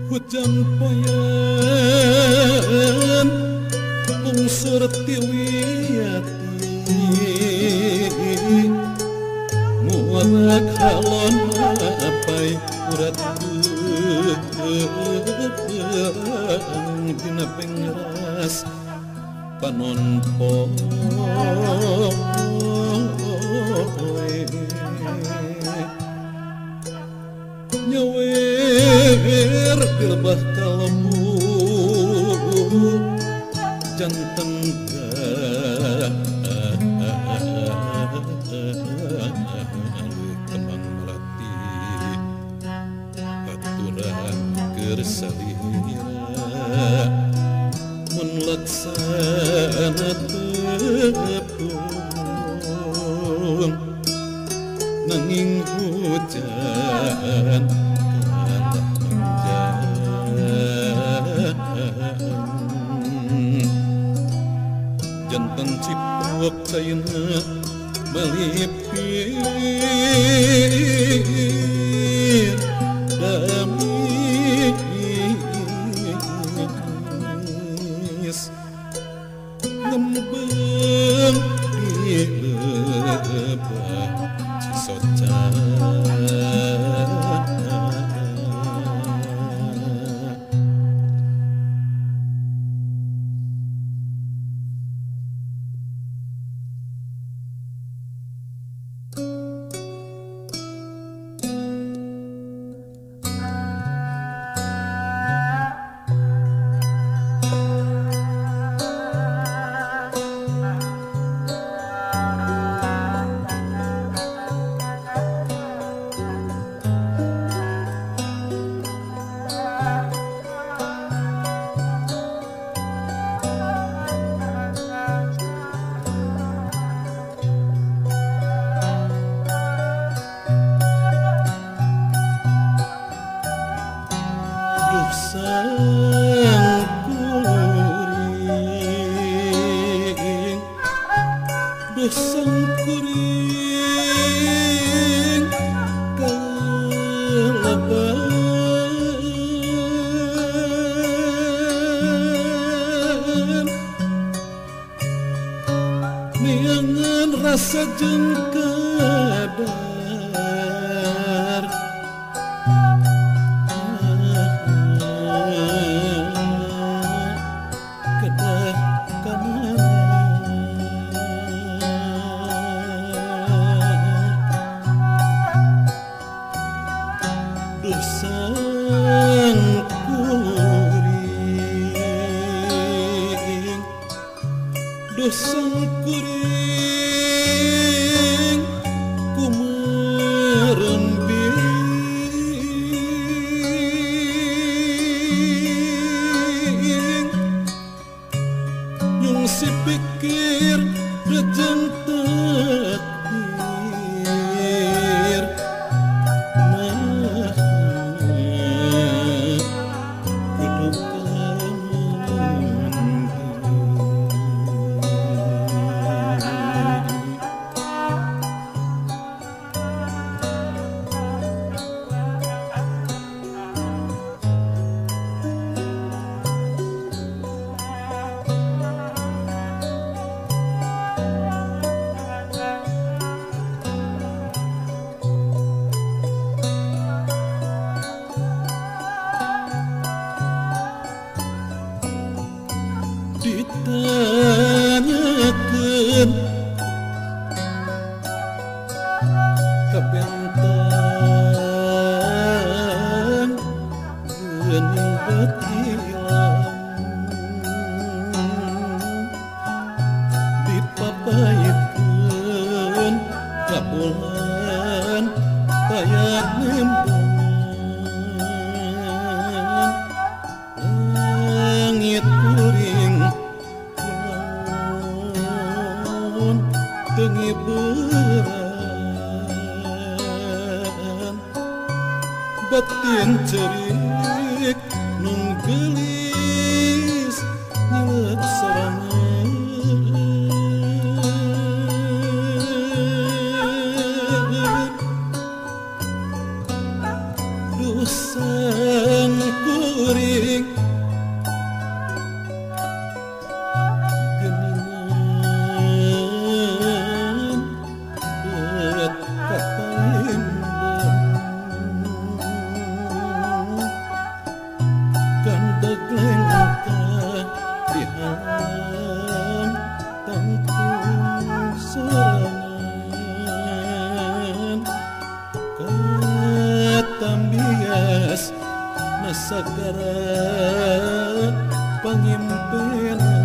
Hujan poyan lungsur tiwiati muak halon apai urat dina pengras panon poe nyawer dilebah kalbu janten kembang melati aturan keur salira mun laksana tepung nanging hujan kalah panjang jantan cipok caina melipir damis ngembeng di lebah Cisoca. Duh sang kuring kaleban neangan rasa jeung kadar kedah kamana. Duh sang kuring, duh sang kuring kumerembing nyungsi pikir rejeng takdir ditanyakeun kabentan geuning batilang dipapaikeun ka bulan taya nembongan langit kuring tengiberan batin cerik nun gelis nyilet sorangan duh sang kuring Sagara pangimpenan.